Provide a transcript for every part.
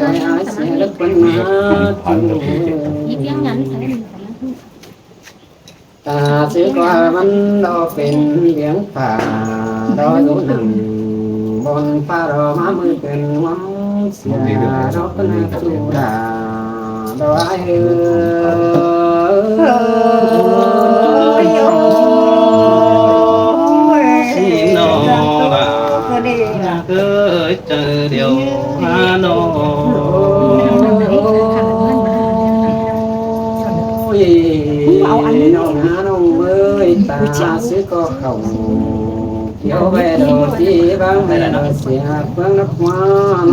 ຈອຍອ້າຍເສຍເລີກຄົນນາ. ຕາຊື່ກວ່າມັນດອກເປັນວຽງຜາ ດອກຢູ່ນັ່ງບ່ອນຟ້າ ດອກມາມືເປັນຫວມເສຍ ດອກເປັນສຸດາ ດອກອ້າຍເອີຍ. ເອີຍ ເຈີດຽວຫານ້ອງ ເອົາອັນນີ້ ນ້ອງຫານ້ອງເອີຍ ຕາຊື່ກໍເຂົ້າກ່ຽວແວ່ດອກທີ່ບາງແມ່ນເສຍເມືອງນະຄອນ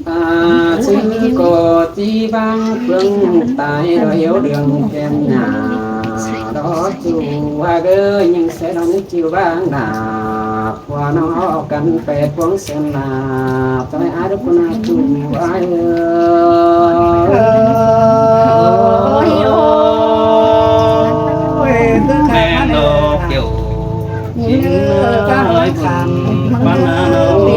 ຕາຊື່ກໍທີ່ບາງເມືອງຕາຍ ດອກເຫວເດືອງແກ້ມຫຍ້າ ດອກຈູວ່າເດີ ຍິງໃສ່ດອກຈິ້ວບາງໜ້າ ພວກນ້ອງອອກກັນໄປພວງເສິນລາ ຕ້ອຍອາດຄຸນນາຈູອ້າຍເອີຍ. ໂອ້ຍ ໂອ້ຍ ແມ່ນດອກແກ້ວ ຊິນເອີຍບຸນປານນານ້ອງ ໂອ້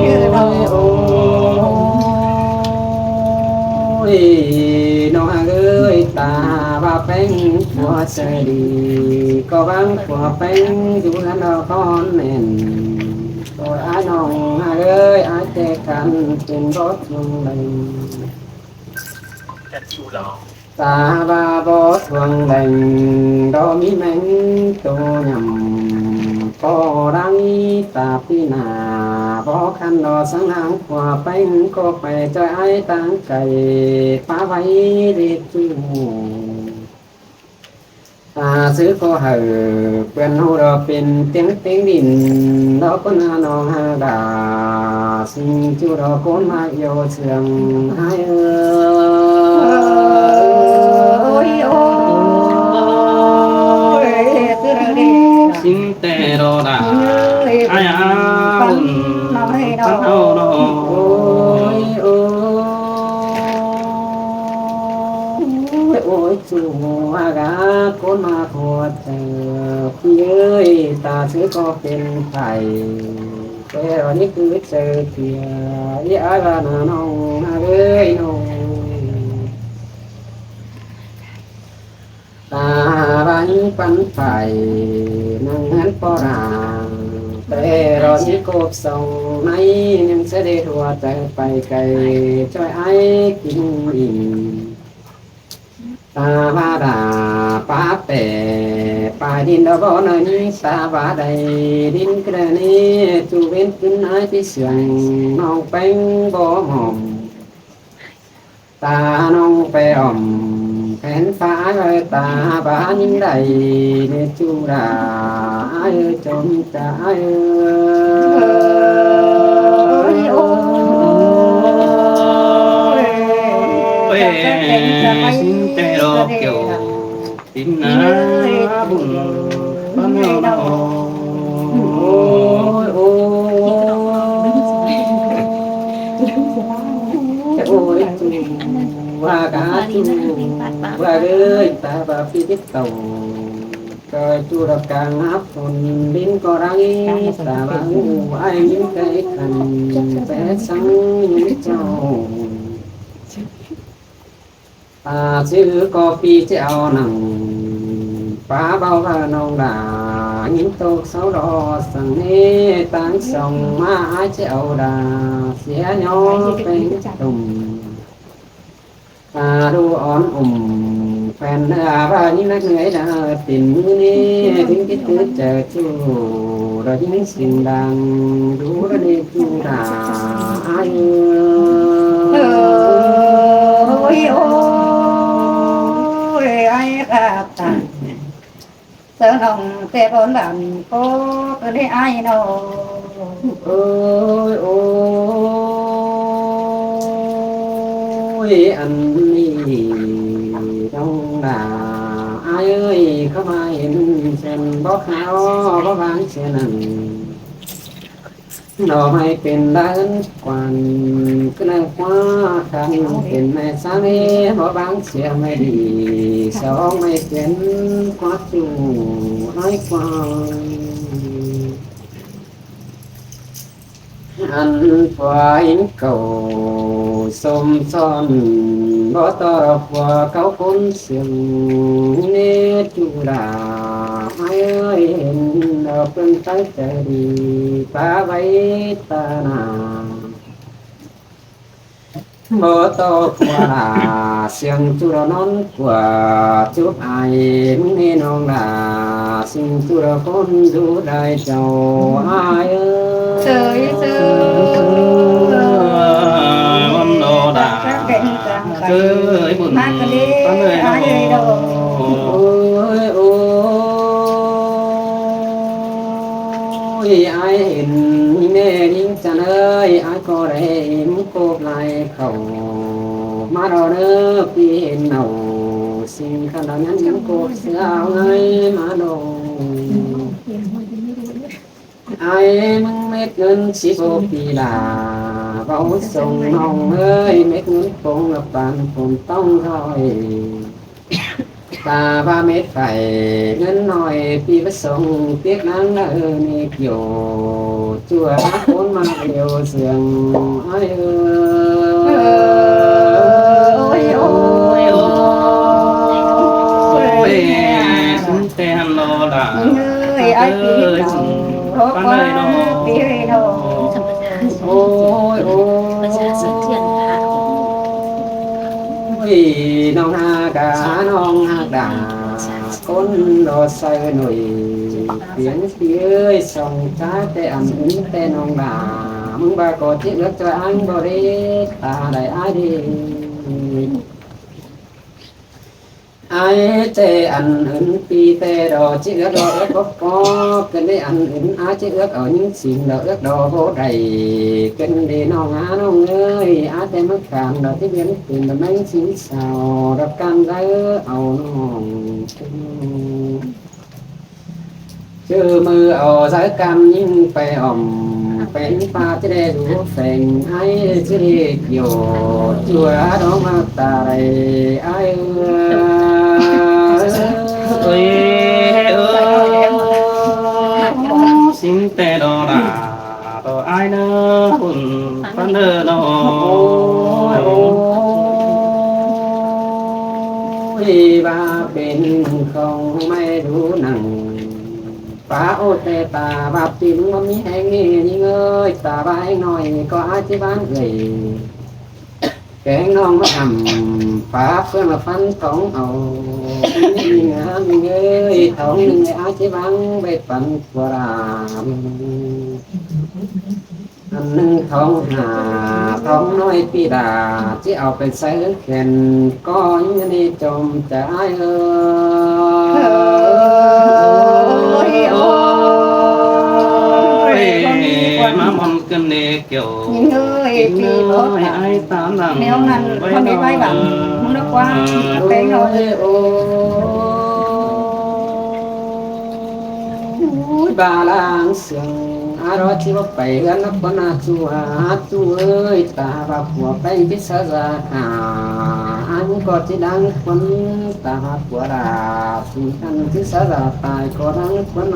ຍ ນ້ອງເອີຍ ຕາວ່າແປ້ງຜົວໃຈດີ ກໍຫວັງຜົວແປ້ງຢູ່ເຮືອນນອນແໜ້ນ ໂອ້ຍ ອ້າຍນ້ອງເອີຍ ອ້າຍແຈກັນເປັນບໍ່ຊ່ວງໃດ ຕາວ່າບໍ່ຊ່ວງໃດ ດອກມີແມງໂຕຫຍ້ຳ ກໍດັງຕາປີໜ້າ ບໍ່ຄັນດອກສັງນາງຜົວແປ້ງ ກໍໄປຈອຍອ້າຍຕ່າງໄກ ປາໄວ້ເລດຈູ ອາ ຊື່ກໍໃຫ້ເພື່ອນຮູ້ດອກເປັນຕຽງເຕັງດິນ ດອກຄົນຫານ້ອງຫາດາ ຊິງຈູດອກຄົນມາໂຍເຊື່ອງໃຫ້ເອີຍ. ໂອ້ຍ ໂອ້ຍ ຊິງແຕ່ດອກດາ ອາຍອາບຸນປັນເຮົານ້ອງ ໂອ້ຍ ໂອ້ຍ ໂອ້ຍ ໂອ້ຍ ຈູວ່າກາຄົນມາໂຄດເຕີ ພີ່ເອີຍ ຕາຊື່ກໍເປັນໄປ ແຕ່ອັນນີ້ຄືເຈີເທື່ອ ອີອາລານານ້ອງເອີຍນ້ອງ ຕາວ່າຍິງປັນໄປ ນັ່ງເຮືອນປໍລາ ແຕ່ລອຍມີກົບສອງໃນ ຍັງສະເດັດຫົວໃຈໄປໄກ ຊ່ອຍອ້າຍກິນອີກ ຕາວ່າດາປາແປ ປາດິນດອກບໍ່ໃນນີ້ ຕາວ່າໄດ້ດິນກະເນ ຈູເວັນຂຶ້ນອ້າຍທີ່ສຽງ ນ້ອງແປ້ງບໍ່ໝອມ ຕານ້ອງແປ້ອມ ແຜ່ນຟ້າເອີຍ ຕາບານໄດ້ເນຈູດາ ອ້າຍເອີຍ ຈົ່ມຕາອ້າຍເອີຍ. ໂອ້ຍ ໂອ້ຍ ຊິງແຕ່ດອກແກ້ວ ຊິນນາບຸນປານເຮົານ້ອງ ໂອ້ຍ ໂອ້ຍ ໂອ້ຍ ຈູວ່າກາຈູວ່າເອີຍ ຕາບາປີຕິດໂຕ ກໍຈູດອກກາງຮັບຝົນ ດິນກໍໄດ້ ຕາບາຮູ້ອ້າຍຍິນໄກຄັນ ແປສັງເຈົ້າ. ອາ ຊື້ກາເຟຈະເອົາໜັງ ປາເບົາວ່ານ້ອງຫຼ້າ ຍິງຕົກເຊົາດອກສັງເນ ຕາງສ່ອງມາອາຍຈະເອົາດາ ເສຍຍ້ອນແປ້ງຕົ້ມ ອາ ດູອ່ອນອົມ ແຟນເນື້ອວ່າຍິງນັກເໜືອຍດາ ຕິນມື້ນີ້ຈຶ່ງຄິດຕື່ຈະຈູ ດອກຍິງສຽງດັງ ດູດະເນຈູດາ ອາຍເອີຍ ໂອ້ຍ ໂອ້ຍ ອ້າຍຄັກ ເຊີນນ້ອງແຕ່ບໍ່ລຳ ໂອ້ ກະໄດ້ອ້າຍນ້ອງ ເອີຍ ໂອ້ຍ ອັນນີ້ນ້ອງດາ ອ້າຍເອີຍ ເຂົ້າມາເຫັນແສນບໍ່ຂາວ ບໍ່ບາງເທື່ອນັ້ນ ດອກໄມ້ເປັນດານກວານ ຄືນາຍຄວ້າຄັນເປັນແມ່ສາມີ ບໍ່ບາງເສຍໄມ້ດີ ສອງໄມ້ເປັນຄວ້າຈູ້ ຮ້າຍກວ່າ ອັນຜູ້ຍິງເກົ່າສົມຊ້ອນ ບໍ່ຕໍ່ຜູ້ເກົ່າຄົນເຊິ່ງ ເນຈູດາ ອ້າຍເອີຍ ເຫັນດອກເພິ່ນຕັ້ງໃຈດີ ປາໄວ້ຕາໜ້າ ບໍ່ຕໍ່ຜົວຫຼ້າ ສຽງຈູດອນອນກວ່າ ຈູບອາຍມຶງເນນ້ອງຫຼ້າ ຊິງຈູດອນຄົນດູໄດ້ເຈົ້າ ອ້າຍເອີຍ ເຊີຍ ເຊີຍ ອນໂນດາ ເຊີຍ ບຸນມາກະເລ ອ້າຍເອີຍ ໂອ້ຍ ໂອ້ຍ ອ້າຍເຫັນແມ່ຍິງຈັນເອີຍ ອ້າຍກໍໄດ້ເຫັນໂຄບຫຼາຍ ເຂົ້າມາດອກເດີ ປີເຫັນເອົາ ສິ່ງຄັນດອກຍັນຍັງກົບເສືອເອົາໄງມາດອກ ອ້າຍມຶງເມັດເງິນຊິບໍ່ປີລາ ເວົ້າສົ່ງນ້ອງເອີຍ ເມັດເງິນປົງລະປານຝົນຕ້ອງເຂົ້າ ຕາວ່າເມັດໄຟເງິນໜ້ອຍ ປີປະສົງປຽກນາງລະເອີເນກໂຍ ຈົວນາຄົນມາລຽວເຊື່ອງ ໂອ້ຍ ໂອ້ຍ ໂອ້ຍ ໂອ້ຍ ແຕ່ນລໍລະ ເອີຍ ອ້າຍປີເກົ່າ ໂອ້ຍ ປານໃດນໍ ປີເອີຍນໍ ໂອ້ຍ ໂອ້ຍ ໂອ້ຍ ນ້ອງນາກາ ນ້ອງນາກາ ຄົນລໍໃສ່ໜ້ອຍ ປຽນປີເອີຍ ສ່ອງຈາແຕ່ອັນອື່ນແຕ່ນ້ອງນາ ມຶງວ່າກໍຈິເລືອກຈະອັງບໍ່ໄດ້ຕາໄດ້ອາຍເດ ອາຍແຕ່ອັນອື່ນປີແຕ່ດອກຈິເລືອກດອກເອີກກໍກໍ ເກີນໄດ້ອັນອື່ນອາຍຈິເລືອກເອົາຍິງສິງດອກເອີກດອກບໍ່ໄດ້ ເກີນໄດ້ນ້ອງອານ້ອງເອີຍ ອາຍແຕ່ມາການດອກທີ່ວຽນເປັນດອກແມງສິງສາວ ດອກການໄດ້ເອົານ້ອງ ຈື່ມືເອົາສາຍການຍິງໄປອ່ອມ ເປັນປາຈະໄດ້ຮູ້ແສງໃຫ້ຊິເຮັດໂຍ ຈົວດອກມາຕາໄດ້ອ້າຍເອີຍ ເອີຍ ເອີຍ ສິງແຕ່ດອກລາ ຕໍ່ອ້າຍເນີບຸນປານເດີນ້ອງ ໂອ້ຍ ວ່າເປັນຂອງໄມ້ດູໜັງ ປາໂອແຕ່ຕາວ່າປິນບໍ່ມີແຮງນີ້ຍິງເອີຍ ຕາວ່າແຮງໜ້ອຍກໍອາດຊິຫວານເອີຍ ແກງນ້ອງມາອຳ ປາເຟືອງລະຟັນຂອງເອົາ ມີງາມເອີຍ ທອງໜຶ່ງອາດຊິຫວັງໄວ້ປັນຜົວຫຼານ ອັນໜຶ່ງທອງຫ້າ ທອງນ້ອຍປີດາ ຊິເອົາໄປໃສ່ແຂນ ກໍຍັງໄດ້ຈົ່ມໃຈເອີຍ ໂອ້ຍ ໂອ້ຍ ມາມ່ອນກັນເນກຽວ ຍິງເອີຍ ປີບໍ່ຕາຍ ອ້າຍຕາມຫຼັງ ແນວນັ້ນ ໄວ້ ບໍ່ມີໄວ້ບັງ ເນາະ ມຶງນະກວ່າ ເອີຍ ແປງເນາະ ໂອ້ຍ ໂອ້ຍ ບາລາງ ສຽງອາລໍຊິບໍ່ໄປເຮືອນນະຄອນນາຈຸອາຈຸເອີຍ ຕາວ່າຜົວໄປທີ່ສາລາກາ ອັນກໍຊິດັງຄົນ ຕາວ່າຜົວລາ ທີ່ອັນທີ່ສາລາຕາຍກໍດັງຄົນ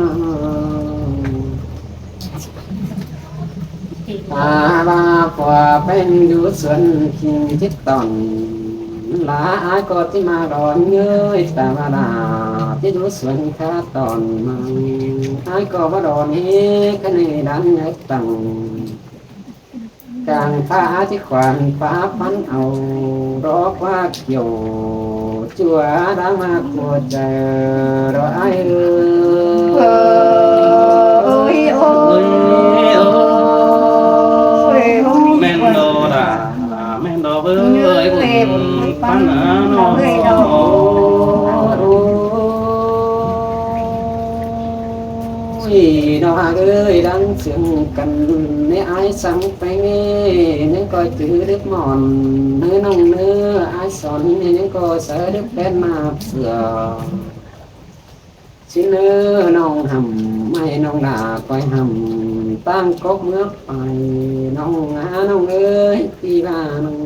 ຕາວ່າຜົວໄປຢູ່ສວນຄິງຈິດຕອນ ລາອ້າຍກໍຕິມາດອນເງີຍຕາວາລາ ຕິຢູ່ສວນຄາຕອນມາ ອ້າຍກໍບໍ່ດອນເຮຄັນໃຫ້ດັນເງີຍຕັງ ກາງພາອາທິຂວັນຟ້າຟັນເອົາ ດອກວ່າຂຽວ ຈົວດາມາຂົວໃຈ ດອກອ້າຍເອີຍ ໂອ້ຍ ໂອ້ຍ ໂອ້ຍ ແມ່ນດອກດາ ແມ່ນດອກເອີຍ ບຸນປັນເນາະ ໂອ້ຍ ນ້ອງເອີຍ ດັງສຽງກັນໃນອ້າຍສັ່ງໄປແນ່ ຍັງກໍຈື່ດຶກໝອນ ເນີນ້ອງເນີ ອ້າຍສອນໃຫ້ຍັງກໍສາດຶກແປນມາເພື່ອ ຊິເນີນ້ອງຫຳ ໃຫ້ນ້ອງຫຼ້າຄອຍຫຳ ຕັ້ງກົກເມືອໄປ ນ້ອງອາ ນ້ອງເອີຍ ທີ່ວ່ານ້ອງ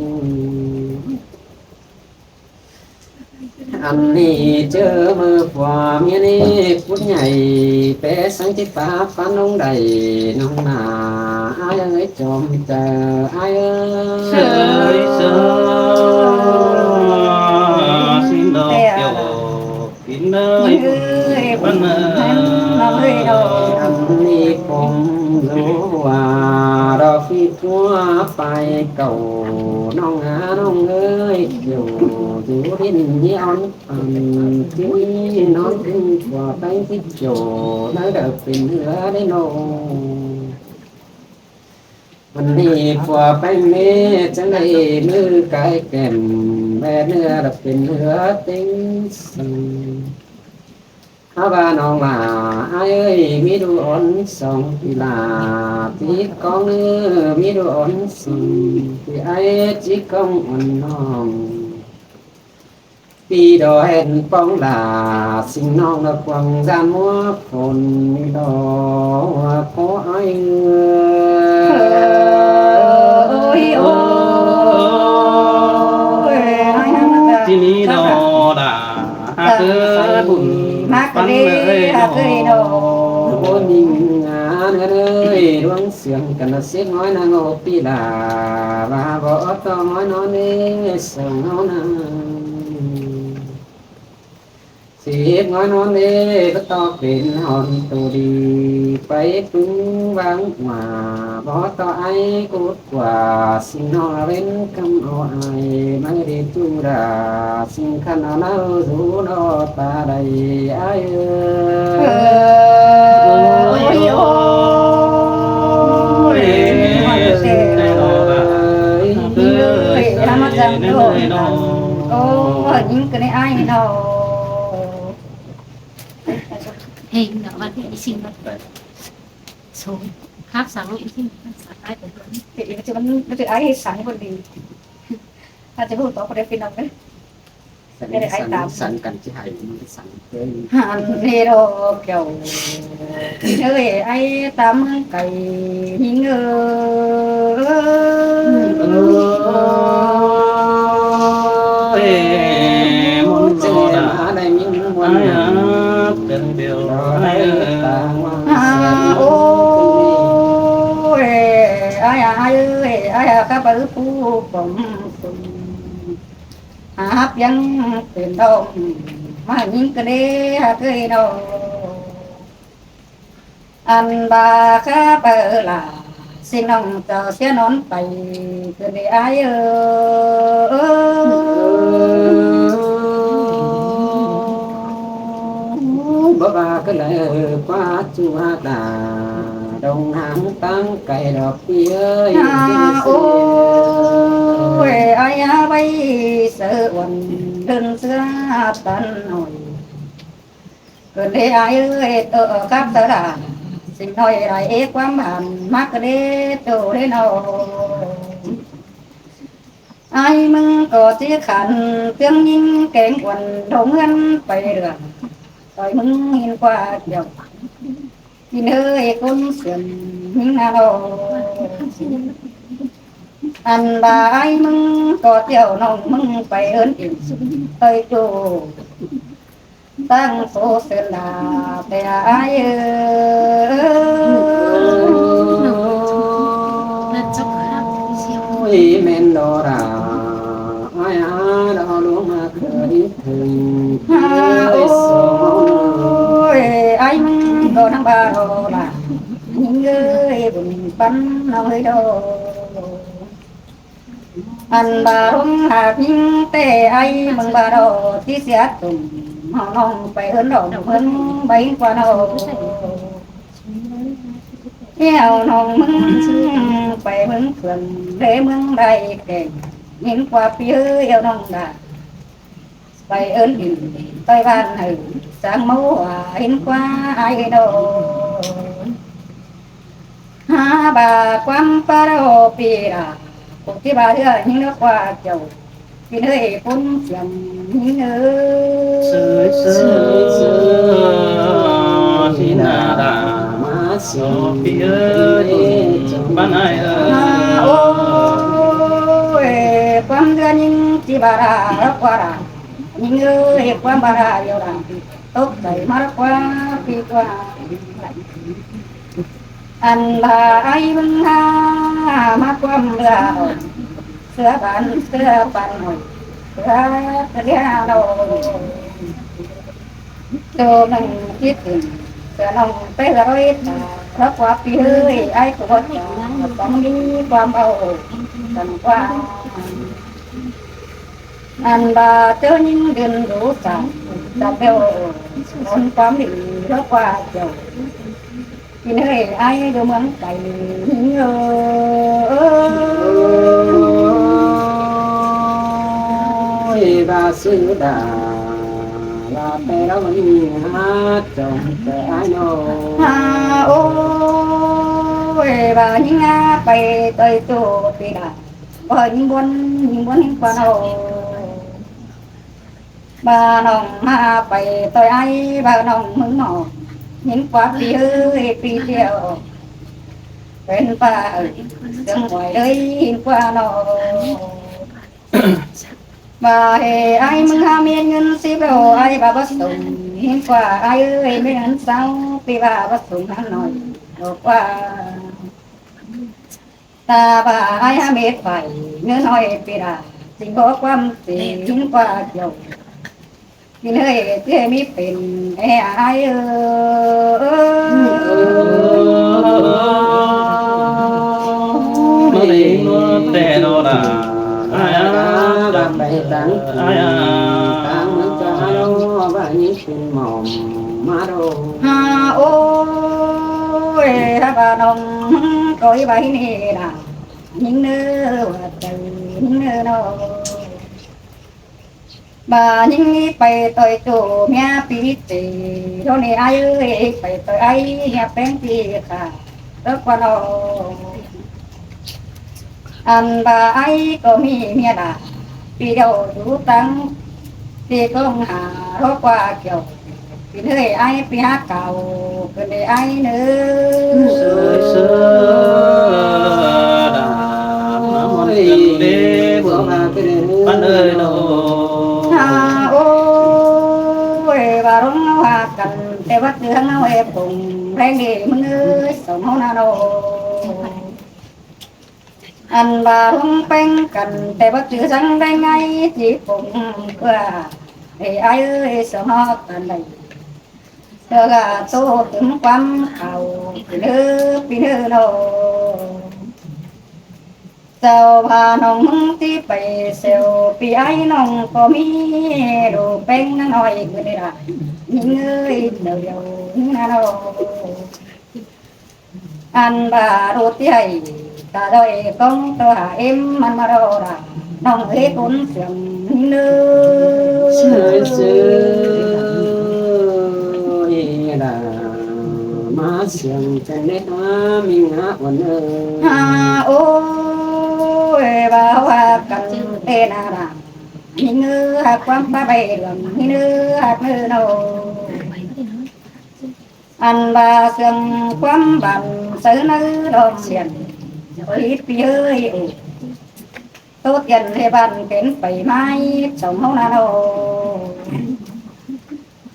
ອັນນີ້ເຈີມືຜົວເມຍນີ້ ພຸດໃຫຍ່ແປສັງຈິປາປານນ້ອງໃດ ນ້ອງໜ້າ ອ້າຍເອີຍ ຈອມໃຈ ອ້າຍເອີຍ ເຊີຍ ເຊີຍ ຊິນດອກ ເອີຍ ກິນເອີຍ ເອີຍ ປັນເອີຍ ເອີຍ ອັນນີ້ຜົມຮູ້ວ່າ ດອກຟີທົ່ວໄປເກົ່າ ນ້ອງອາ ນ້ອງເອີຍ ຢູ່ ຢູ່ດິນນີ້ອ່ອນອັນ ທີ່ນອນຂຶ້ນຕົວໄປທີ່ໂຈ ນາງເດີເປັນເຮືອໄດ້ນ້ອງ ວັນນີ້ຜົວໄປເມ ຈັ່ງໄດ້ມືກາຍແກ້ມ ແບເນື້ອລະເປັນເຮືອເຕັງສັງ ເຮົາວ່ານ້ອງຫຼ້າ ອ້າຍເອີຍ ມີດູອ່ອນສອງປີຫຼ້າ ຕີກອງເອີ ມີດູອ່ອນສອງປີ ອ້າຍຈີກອງອ່ອນນ້ອງ ປີດອກແຫ່ນປອງຫຼ້າ ຊິງນ້ອງລະຄວາງຈານຫົວຝົນ ດອກໂພອ້າຍເອີຍ ໂອ້ຍ ໂອ້ຍ ທີ່ນີ້ດອກດາ ຫາເກີດບຸນປັນເອີຍ ຫາເກີດເນາະ ໂອ້ຍ ຍິງງາມເອີຍ ດວງສຽງກັນລະເສກນ້ອຍນາງໂອປີລາ ວ່າບໍ່ຕ້ອງນ້ອຍນອນເອ ສອງເຮົານາ ສິບນ້ອຍນອນເອ ບໍ່ຕ້ອງເປັນຮອນໂຕດີ ໄປປຶງວາງວ່າ ບໍ່ຕ້ອງໄອ ກວດກວ່າ ສິງນອນເວັນຄຳເອົາອາຍ ໄມເດຈູດາ ສິງຄັນເອົາເນາຢູ່ນອຕາໃດ ອາຍເອີຍ ໂອ້ຍ ໂອ້ຍ ໂອ້ຍ ນະມະຈັງໂຕ ໂອ້ຍ ຍິງກະໄດ້ອາຍເນາະ ເພງເນາະ ວັນທີ່ສິງ ໂສ ຮັບສັງອີກທີ ສັງໄດ້ ເອີ ມັນ ມັນຈະໄອ້ສັງບໍ່ດີ ອາດຈະຮູ້ຕໍ່ບໍ່ໄດ້ພີ່ນ້ອງເດີ ສັງ ໄດ້ໄອ້ຕາມ ສັງ ສັງກັນຊິໃຫ້ມັນສັງເກີນ ຫັນເດດອກແກ້ວ ເອີຍ ໄອ້ຕາມເມືອງໄກຍິງເອີຍ ເອີຍ ມົນໂນດາ ໄດ້ຍິນ ອາຍຮັກເປັນດຽວ ອາຍຕາງວ່າ ໂອ້ຍ ອາຍ ອາຍເອີຍ ອາຍຮັກກັບເອີຍຜູ້ປ້ອມ ຮັບຍັງເປັນດອງ ມາຍິງກະເດຫາເຄີຍດອງ ອັນບາຄາເປີລາ ຊິນ້ອງເຈົ້າເສຍນອນໄປ ຄືນນີ້ອາຍເອີຍ ບໍ່ວ່າຄືໄລກວ່າຈຸອາດາ ດົງຫາງຕາງໄກດອກພີ່ເອີຍ ໂອ້ຍ ອາຍອາໄວ້ເສືອອ້ວນ ເດີນເສືອຕັນໜ້ອຍ ເກີດເດອາຍເອີຍ ໂຕກັບສະຫຼາ ສິ່ງນ້ອຍຫຼາຍເອກຄວາມບານ ມັກເດໂຕເດນ້ອງ ອາຍມຶງກໍຊິຂັນ ເຄື່ອງຍິງແກງກວນ ໂດງເຮືອນໄປເລື່ອງ ຕ່ອຍມຶງຫີນກວ່າກ່ຽວ ກິນເອີຍຄົນເຊື່ອມຍິງນາໂລ ອັນບາຍມຶງກໍທ່ຽວນ້ອງມຶງໄປເອີ້ນເອງ ເອີຍໂຈ ຕັ້ງໂຕເຊີນດາແຕ່ອາຍເອີຍ ໂອ້ຍ ແມ່ນດອລາ ອາຍອາດອ ໂອ້ຍ ອ້າຍມຶງກໍນຳບາດອລະ ຍິງເອີຍ ບຸນປັນນ້ອງເອີຍດອກ. ອັນບາດອງຫາກຍິງແຕ່ອ້າຍມຶງບາດອທີ່ເສຍຕົນ ເຮົານ້ອງໄປເອີ້ນດອກເພິ່ນໄປກວ່ານ້ອງ ແອວນ້ອງມຶງໄປເມືອງເພື່ອນເດ້ ເມືອງໃດແກ່ງ ຍິງກວ່າພີ່ເອີຍ ແອວນ້ອງດາ ໄປເອີ້ນດິນໃຕ້ບ້ານໃຫ້ສາງເມົາ ວ່າເຫັນກວ່າອ້າຍເນາະ ຫາບາຄວາມປາໂລປີລາ ຜູ້ທີ່ບາເທື່ອຍິງເນາະກວ່າເຈົ້າ ກິນເອີຍປຸ້ນສຽມຍິງເອີຍ ເຊີຍເຊີຍ ທີ່ໜ້າດາມາສຽມພີ່ເອີຍ ບ້ານອ້າຍເອີຍ ໂອ້ຍ ຄວາມເທື່ອຍິງທີ່ບາລາເນາະກວ່າລາ ຍິງເອີຍ ຄວາມບາລາຢູ່ລະ ຕົກໃຈມາກວ່າປີກວ່າ ອັນບາອ້າຍເບິ່ງຫາ ມາຄວາມເຫຼືອອ່ອນ ເສືອບານເສືອປານໜ້ອຍ ເສືອກະເລຍໂລ ໂຕໜຶ່ງຄິດເຫັນ ເສືອນ້ອງໄປລອຍຕາ ເພາະວ່າປີເອີຍ ອ້າຍກໍບໍ່ຈາ ຕ້ອງມີຄວາມເວົ້າກັນກວ່າ ອັນບາເຈົ້າຍິງເດີນດູສາ ຈັບແລ້ວໂອນຄວາມດີເລີກວ່າເຈົ້າ ກິນເອີຍ ອ້າຍຢູ່ເມືອງໄກເອີ ໂອ້ຍ ບາຊື່ດາ ລາແຕ່ລາວນີ້ຫາເຈົ້າແຕ່ອ້າຍນ້ອງ ຫາ ໂອ້ຍ ບາຍິງຫາໄປຕ່ອຍໂຕປີດາ ບໍ່ຍິງບົນ ຍິງບົນຍິງກວ່ານ້ອງ ບານ້ອງຫາໄປຕ່ອຍອ້າຍ ບານ້ອງມຶງໝອກ ຍິງກວ່າປີເອີຍ ປີດຽວ ເປັນປາເອີຍ ເຊື່ອງອວຍເລີຍ ຍິງກວ່ານ້ອງ ບາເອີຍ ອ້າຍມຶງຫາເມັດເງິນສິບໂລ ອ້າຍບາບໍ່ສົ່ງ ຍິງກວ່າອ້າຍເອີຍ ເມັດເງິນຊາວ ປີບາບໍ່ສົ່ງຫາໜ້ອຍ ບອກວ່າ ຕາບາອ້າຍຫາເມັດໄປ ເງິນອ້ອຍປີດາ ຊິຂໍຄວາມເສຍ ຍິງກວ່າເຈົ້າ ກິນເອີຍ ເອື້ອຍມີເປັນແອອ້າຍເອີຍ ມາເລີຍມາແຕ່ໂນລາ ອ້າຍ ບາໄປຕັງ ອ້າຍ ຕາງເມືອງຈາໂລ ບາຍິງເປັນໝອມ ມາໂລ ຫາ ໂອ້ຍ ຫາບານ້ອງ ກໍອີບາອີນີ້ລະ ຍິງເນີວ່າໃຈຍິງເນີນ້ອງ ບາຍິງນີ້ໄປຕ່ອຍໂຕເມຍປີເຕ ໂດນອ້າຍເອີຍ ໄປຕ່ອຍອ້າຍເມຍແປ້ງປີຂ້າ ເລີກວ່ານ້ອງ ອັນວ່າອ້າຍກໍມີເມຍຫຼາຍ ປີດຽວຢູ່ຕັງ ທີ່ກອງຫາຮອກວ່າກ່ຽວ ປີເລີຍອ້າຍປີຫາເກົ່າ ເກີດໄດ້ອ້າຍເນີ ເຊີຍເຊີຍ ດາບມາມ່ວນກັນເດ້ ບົວພາເກີດໄດ້ເນີ ບັນເອີຍໂນ ຫາ ໂອ້ຍ ວ່າລົງເຮົາຫາກັນ ແຕ່ວ່າເຕືອງເຮົາແອບກົງ ແລງດີມຶງເອີຍ ສອງເຮົານາໂນ ອັນວ່າລົງແປງກັນ ແຕ່ວ່າຈື່ສັງໄດ້ໄງ ທີ່ປົງເພື່ອໃຫ້ອ້າຍເອີຍສະຫອບກັນໄດ້ ເພື່ອກະໂຕເຖິງຄວາມເຂົາ ເດີ ພີ່ເດີນ້ອງ ເຈົ້າພານ້ອງມຶງທີ່ໄປແຊວ ພີ່ອ້າຍນ້ອງກໍມີ ດູແປງນານ້ອຍຄືໄດ້ຫຼາຍ ຍິງເອີຍ ເຈົ້າດຽວນານ້ອງ ອັນບາໂຣດໃຫຍ່ ຕາດອຍກອງໂຕຫາເອັມ ມັນມາລໍລາ ນ້ອງເອີຍຄົນສຽງເນີ ເຊີຍເຊີຍ ດາ ມາສຽງຈັນເດຫາ ມິງຫາວັນເນີ ຫາ ໂອ້ຍ ວ່າວ່າກັນເຕນາລາ ມີເງືອຄວາມປາໄປເລື່ອງ ມີເນື້ອຮັກເນີນ້ອງ ອັນວ່າເຊື່ອມຄວາມບັນເຊີນໃນລອມສຽນ ໂອຍ ພີ່ເອີຍ ໂອ ໂຕຕຽນໃຫ້ບ້ານເປັນໄປໄມ້ ສອງເຮົານາໂນ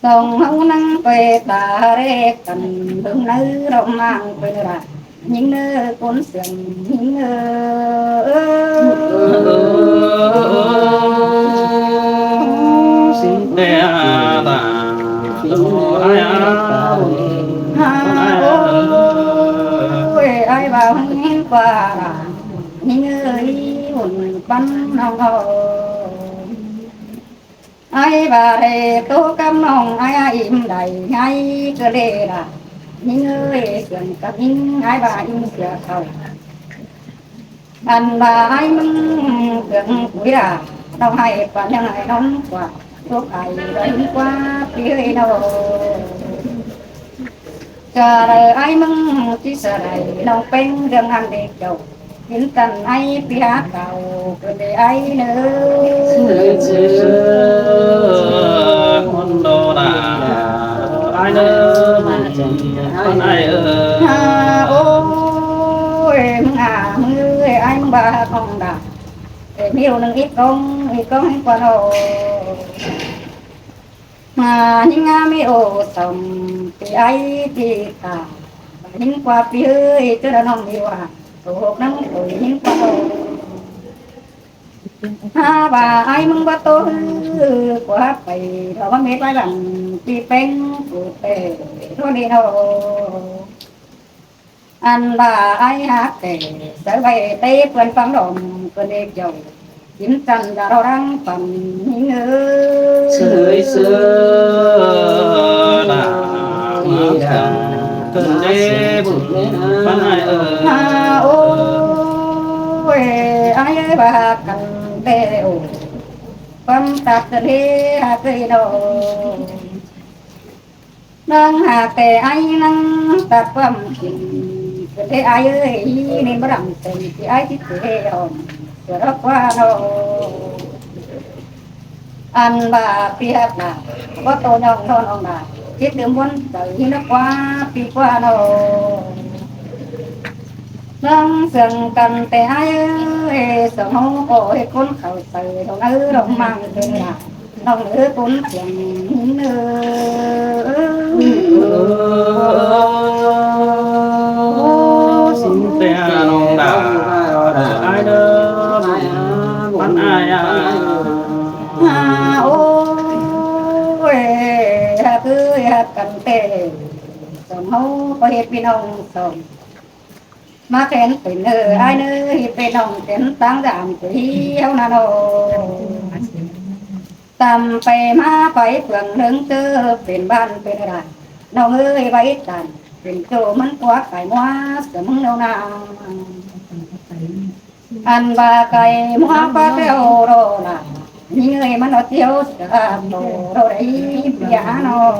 ສອງເຮົານັ່ງໄປຕາແລກກັນ ເບິ່ງໃນລອມມາງເປັນລາ ຍິງເນີຄົນເຊື່ອມຍິງເອີ ເອີ ເອີ ເອີ ເອີຍ ອ້າຍວ່າເຫັນກວ່າລະ ຍິງເອີຍ ບຸນປັນນ້ອງເອີຍ ອ້າຍວ່າໄດ້ໂຕກັບນ້ອງ ອ້າຍອີ່ມໄດ້ໃຫຍ່ກະເລລະ ຍິງເອີຍ ເຊື່ອງກັບຍິງ ອ້າຍວ່າອີ່ມເຊື່ອເຂົາ ອັນວ່າອ້າຍມຶງເຄື່ອງປຸຍລາ ນ້ອງໃຫ້ປານຍັງໃຫ້ນ້ອງກວ່າ ທຸກອ້າຍໄດ້ຍິນກວ່າປີເອີຍນ້ອງ ຈະໄດ້ອ້າຍມຶງທີ່ສະໄດ ນ້ອງເປັນເລື່ອງອັນເດັກເຈົ້າ ເຫັນກັນອ້າຍປີຫາເກົ່າ ເກີດໄດ້ອ້າຍເນີ ເຊີນໂດດາ ອ້າຍເນີ ອ້າຍເອີຍ ໂອ້ຍ ມຶງອາ ມຶງເອີຍ ອ້າຍມຶງວ່າຮອງດາ ເອີຍ ມີລູກໜຶ່ງອີກກອງ ອີກກອງໃຫ້ກວ່ານ້ອງ ມາຍິງງາມມີໂອສົມ ປີອ້າຍປີຕາ ຍິງກວ່າປີເອີຍ ເຈົ້າລະນ້ອງມີວ່າ ໂຕຫົກນຳໂອຍ ຍິງກວ່າໂຕ ຫາວ່າອ້າຍມຶງບໍ່ໂຕ ກວ່າໄປ ເຮົາວ່າເມດໄວ້ບັນ ປີເປັງ ປູເຕ ໂທນີ້ເນາະ ອັນວ່າອ້າຍຮັກແທ້ ໃສ່ໄວ້ແຕ່ເພື່ອນຟັງດອມ ເພິ່ນເອກເຈົ້າ ກິນຈັນຢາລໍລັງປັນຍິງເອີຍ ເຊີຍເຊີຍ ເພິ່ນເດບຸນປັນອ້າຍເອີຍ ຫາໂອ້ຍ ອ້າຍເອີຍ ວ່າຮັກກັນແທ້ໂອ້ ຄວາມຕັກເດີ ຫາເຄີຍນ້ອງ ນາງຫາກແຕ່ອ້າຍນາງຕັດຄວາມຈິງ ເກີດເດອ້າຍເອີຍ ນີ້ບໍ່ດຳເຕັມທີ່ອ້າຍຕິດເທອອມ ເກີດອອກວ່ານ້ອງ ອັນວ່າປີຮັກນາ ບໍ່ໂຕຍອງນອນອອງນາ ຈິດດື່ມວົນໃຈນະກວ່າປີກວ່ານ້ອງ ນາງເຊື່ອງກັນແຕ່ອ້າຍເອີຍ ສອງເຮົາກໍເຮັດຄົນເຂົ້າໃຈ ດອກເອີ ດອກມັງເປັນລາ ນ້ອງເອີຍ ປຸນສຽງເອີຍ ໂອ້ ຊິງແຕ່ນ້ອງດາ ອ້າຍເດີ ປັນອ້າຍອາ ໂອ້ຍ ຮັກເອີຍ ຮັກກັນແທ້ ສອງເຮົາກໍເຮັດພີ່ນ້ອງສອງ ມາແຂນເປັນເອີ ອ້າຍເນີ ເຮັດເປັນນ້ອງເປັນຕ່າງດາມທີ່ເຮົານະນ້ອງ ຕຳໄປມາໄປເຟືອງເລິງເຈີ ເປັນບ້ານເປັນລານ ນ້ອງເອີຍ ໄວ້ຕານ ເປັນໂຈມັນກວ່າໄກ່ມົວ ສະເໝີແນວນາ ອັນວ່າໄກ່ມົວປາແກ້ວລໍລາ ຍິງເອີຍ ມັນເອົາທ່ຽວສາໂຕ ລໍໄດ້ເປຍນ້ອງ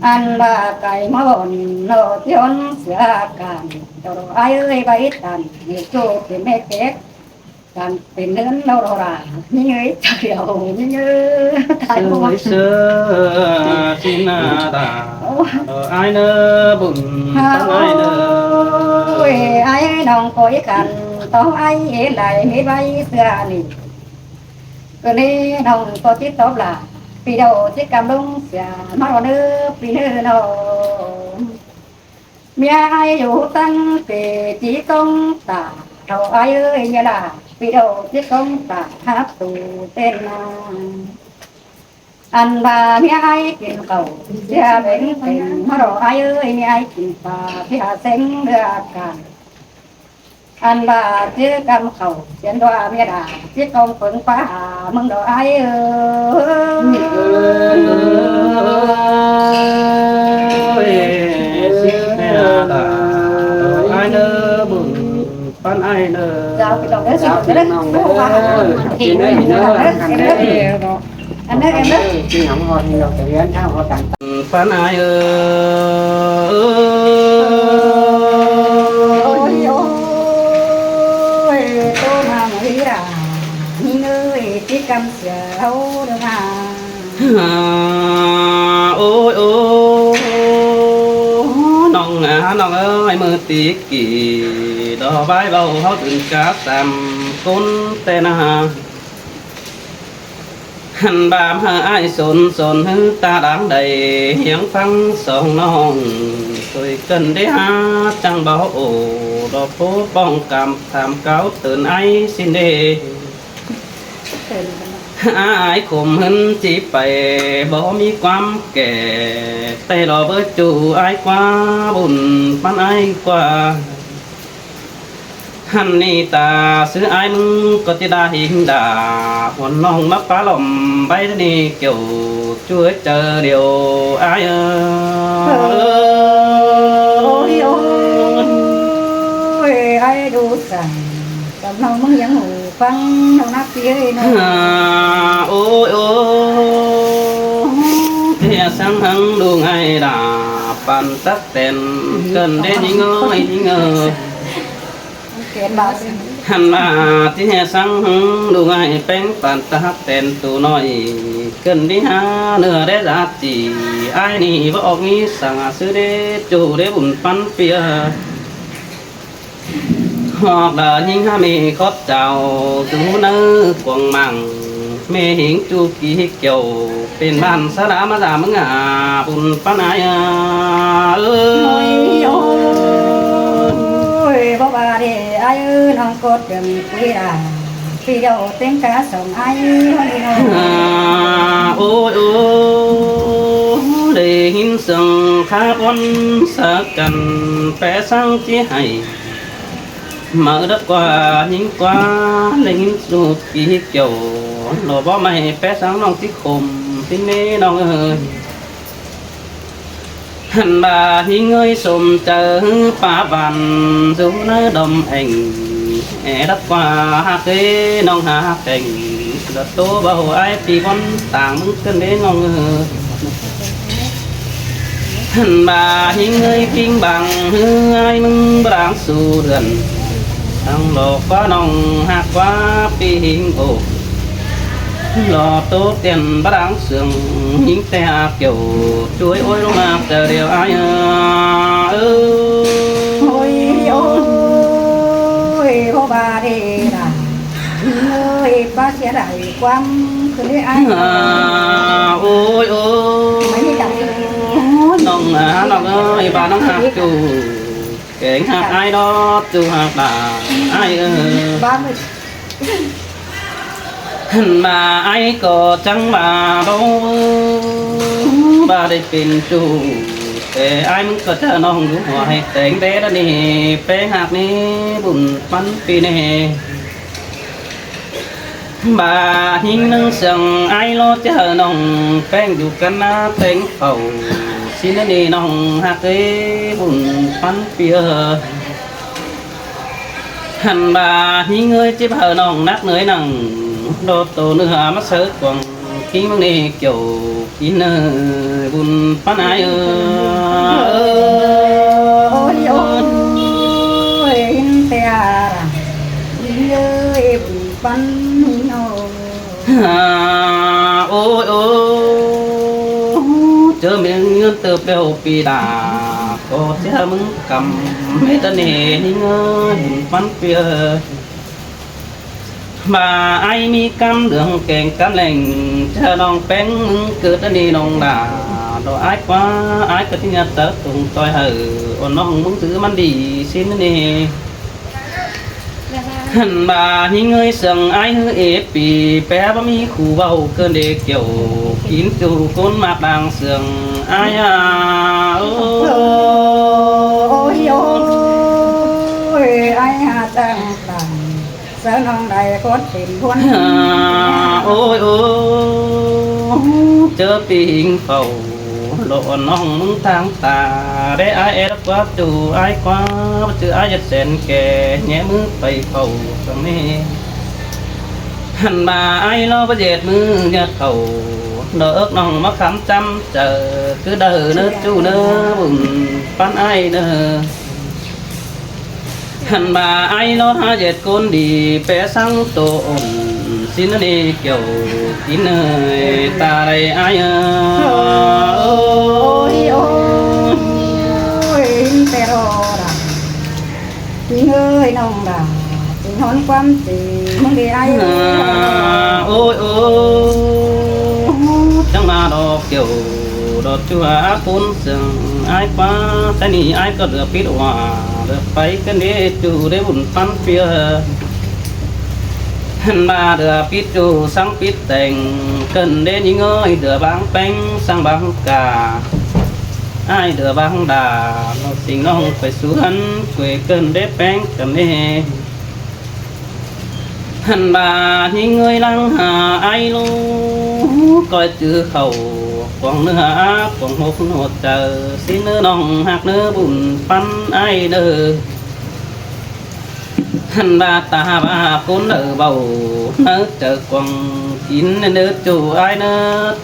ອັນວ່າໄກ່ມົວບ່ອນລໍທ່ຽວສາການ ໂຕໂຕອ້າຍເອີຍ ໄວ້ຕານ ເຮັດໂຕເປັນແມ່ເກັບ ການເປັນເຮືອນເຮົາເນາະລະ ມີເງີຍຈັກດຽວ ມີເງີຍຕາຍບໍ່ ເຊີຍເຊີຍ ຊິນາດາ ໂອ້ ເອີ ອ້າຍເນີ ບຸນ ຫາ ຕາງອ້າຍເນີ ໂອ້ຍ ອ້າຍນ້ອງໂກຍກັນ ຕ້ອງອ້າຍເອໄລມີໄວ້ເທື່ອນີ້ ຄືນີ້ນ້ອງກໍຕິດຕອບລະ ປີດຽວຊິກຳລົງເສຍ ມາເດີ ປີເນີນ້ອງ ເມຍອ້າຍຢູ່ຕັ້ງເປຈີກອງຕາ ເຖົ້າອ້າຍເອີຍ ເມຍຫຼ້າ ປີດຽວຊິກອງຕາ ຮັບຕູເຕັ້ນນາ ອັນວ່າເມຍອ້າຍກິນເຂົ້າ ເສຍເປັນເປັນ ມາເດີອ້າຍເອີຍ ເມຍອ້າຍກິນປາ ເສຍເສັງເລືອກການ ອັນວ່າເຈີກຳເຂົ້າ ສຽນດວາເມຍດາ ຊິກອງເຜິງປາຫາ ມຶງດອກອ້າຍເອີຍ ເອີຍ ຊິແມ່ດາ ດອກອ້າຍເດີ ບຸນປັນອ້າຍເດີ ເຈົ້າ ພີ່ນ້ອງເດີ ຊິເດີ ເດີ ເດີ ເດີ ອັນເດີ ອັນເດີ ກິນຫຍັງຮອດນີ້ ເຮົາຈະວຽນທາງຮອດກັນ ປານອາຍເອີຍ ໂອ້ຍ ໂອ້ຍ ໂຕມາເອີຍ ຍິງເອີຍ ຕິກຳເສຍເຮົາເດີນາ ໂອ້ຍ ໂອ້ຍ ນ້ອງອາ ນ້ອງເອີຍ ມື້ຕິກີດອກບາຍເວົ້າເຮົາຕື່ນກະຕຳກົ້ນແຕ່ນາ ຫັ້ນບາມໃຫ້ອ້າຍສົນ ສົນຫືຕາດາງໄດ້ຮຽງຟັງສອງນ້ອງ ຊ່ວຍກັນເດຫາຈັ່ງເບົາໂອ ດອກໂພປ້ອງກຳ ຖາມກ່າວເຕີນອ້າຍສິນເດ ອ້າຍຂົມເຫີນຈິໄປ ບໍ່ມີຄວາມແກ່ ແຕ່ລໍເບີຈູອ້າຍກວ່າ ບຸນປັນອ້າຍກວ່າ ຫັນນີ້ຕາຊື່ອ້າຍມຶງກໍຕິດາຫິງດາ ຫົວນ້ອງມາປາຫຼອມໃບນີ້ກ່ຽວ ຊ່ວຍເຈີດຽວອ້າຍເອີຍ ໂອ້ຍ ໂອ້ຍ ອ້າຍດູສັງ ກຳນ້ອງມຶງຍັງຫູຟັງນ້ອງນາປີເອີຍເນາະ ໂອ້ຍ ໂອ້ຍ ເທສັງຫັງດູງໄອດາ ປັນຕັກແຕນ ເກີນເດຍິງເອີຍ ຍິງເອີຍ ເກນບາດ ຫັນມາທີ່ແຮສັງ ດູງໄອແປ້ງ ປັນຕະຮັກແຕນຕູນ້ອຍ ເກີນດີຫາເນື້ອແລະລາຕີ ອ້າຍນີ້ບໍ່ອອກມີສັງ ຊື່ເດຈູເດບຸນປັນເປຍ ຮອກດາຍິງຫາເມຂອບເຈົ້າ ຕູເນີກວາງມັງ ແມ່ເຫັງຈູກີເກຽວ ເປັນບ້ານສາລາມາລາເມືອງອາ ບຸນປານອາຍເອີຍ ໂອ້ຍ ບໍ່ວ່າເດອ້າຍເອີຍ ນ້ອງກົດເດືອນປີດາ ປີດຽວເຕັງກາສອງອ້າຍ ໂອ້ຍ ໂອ້ຍ ໄດ້ຍິນສຽງຂາບອນສາກັນ ແປສັງຈິໃຫ້ ມາເອີດກວ່າຍິງກວ່າ ໄດ້ຍິນສູດປີເກຽວ ລໍບໍ່ໄມ້ແປສັງນ້ອງຕິຄົມຕິເມນ້ອງເອີຍ ຫັນບາຫິງເອີຍສົມເຈີປາບານ ຢູ່ໃນດອມແອ່ງ ແອດັບກວ່າຮັກເອນ້ອງຫາແຕ່ງ ລະໂຕເບົາອ້າຍປີບອນຕ່າງມຶງເກີນເດນ້ອງເອີຍ ຫັນບາຫິງເອີຍປິງບັງ ເຮືອອ້າຍມຶງບາງສູ່ເດືອນ ທັງຫຼອກວ່ານ້ອງຮັກວ່າປີຫິງໂອ ລໍໂຕຕຽນບາງເຊື່ອງ ຫິງແຕ່ອາກຽວ ຊ່ວຍໂອຍລົງມາແຕ່ດຽວອ້າຍເອີຍ ໂອ້ຍ ໂອ້ຍ ບໍ່ວ່າເດລະ ເອີຍ ປ້າເສຍດາຍຄວາມຄືເດອ້າຍ ໂອ້ຍ ໂອ້ຍ ນ້ອງອາ ນ້ອງເອີຍ ບ້ານນ້ອງຮັກຈູ ແກງຮັກອ້າຍດອກ ຈູຮັກຫຼານອ້າຍເອີຍ ບ້ານ ຫັ້ນມາອ້າຍກໍຈັ່ງວ່າບໍ່ ບໍ່ໄດ້ເປັນຈູ ແຕ່ອ້າຍມຶງກໍຈະນ້ອງຢູ່ຫົວໃຫ້ແຕງແດ່ລະນີ້ ແປງຮັກນີ້ບຸນປັນປີແນ່ ບາຫິງໜຶ່ງເຊື່ອງອ້າຍລໍຈະເອົານ້ອງແປ້ງຢູ່ກັນນາແຕງເປົ່າ ຊິນະນີນ້ອງຮັກເອີຍ ບຸນປັນປີເອີຍ ຫັ້ນບາຫິງເອີຍ ຈິບເອົານ້ອງນັກເໜີຍນັງ ໂດດໂຕເນື້ອມາເສີກວາງ ກິນເມືອງນີ້ກ່ຽວ ກິນເນີຍບຸນປັນອ້າຍເອີຍ ໂອ້ຍ ໂອ້ຍ ອິນແຕ່ອາ ອິນເອີຍ ບຸນປັນຫິງໂອ ໂອ້ຍ ໂອ້ຍ ເຈີເມງເງິນເຕີບແລ້ວປີດາ ກໍເຈອມຶງກຳເມຕະເນຫິງເອີຍ ບຸນປັນເປີຍ ບາອ້າຍມີກຳເດືອງແກງກຳແລງ ເຈອນ້ອງແປ້ງມຶງເກີດອັນນີ້ນ້ອງຫຼ້າ ດອກອ້າຍກວ່າ ອ້າຍກໍຊິຍາດເຕີບຕົງຕ່ອຍໃຫ້ ໂອນ້ອງມຶງຖືມັນດີຊິນນີ້ ຫັ້ນບາຫິງເອີຍ ເຊື່ອງອ້າຍຮືເອປີ ແປບໍ່ມີຄູ່ເວົ້າເກີນເດກ່ຽວ ກິນຈູກົນມາກດາງເຊື່ອງອ້າຍອາ ໂອ້ຍ ໂອ້ຍ ອ້າຍຫາຈັ່ງ ເຊີນນ້ອງໄດ້ກົດເປັນພວນ ໂອ້ຍ ໂອ້ຍ ເຈີປີຫິງເຝົ້າ ໂລດອ່ອນນ້ອງມຶງທາງຕາ ໄດ້ອ້າຍແອດກວ່າຈູອ້າຍກວ່າ ບໍ່ຈື່ອ້າຍຍັດແສນແກ່ ແຍະມືໄປເຝົ້າສັງເນ ຫັ້ນບາອ້າຍລໍບໍ່ເຢັດມືຍັດເຂົ້າ ດອກເອິກນ້ອງມາຄຳຈຳເຈີ ຄືເດີເນີຈູເນີ ບຸນປັນອ້າຍເນີ ຫັ້ນບາອ້າຍລໍຫາເຈັດຄົນດີ ແປສັງໂຕອົນ ຊິນນີກ່ຽວ ກິນເນີຍຕາໄດອ້າຍເອີຍ ໂອ້ຍ ໂອ້ຍ ແຕ່ລໍລະ ເອີຍ ນ້ອງລະ ຊິນອນຄວາມຈິງເດີອ້າຍເອີຍ ໂອ້ຍ ໂອ້ຍ ຈັ່ງມາດອກກ່ຽວ ດອກຈົວອາປຸນ ເຊິ່ງອ້າຍປາ ແຕ່ນີ້ອ້າຍກໍເຫຼືອປິດວ່າ ເຫຼືອໄປກັນເດຈູເດບຸນປັນເປີຍ ເອີ ຫັ້ນວ່າເດືອປິດຢູ່ສັງປິດແຕ່ງ ເກີນເດຍິງເອີຍ ເດືອບາງແປງສັງບາງກາ ອ້າຍເດືອບາງດາ ເອົາສິ່ງນ້ອງໄປສູ່ຫັ້ນ ຊ່ວຍເກີນເດແປງກັນເອ. ຫັ້ນວ່າຍິງເອີຍ ຫຼັງຫາອ້າຍລູກ ກອຍຈື່ເຂົ້າ ກວາງເນື້ອອາກວາງຫົກຫົວໃຈ ຊິເນີນ້ອງຮັກເນີບຸນປັນອ້າຍເດີ. ຫັ້ນວ່າຕາວ່າຄົນເດີເວົ້າ ເນີເຈີກວາງກິນເນີ ຈູອ້າຍເນີ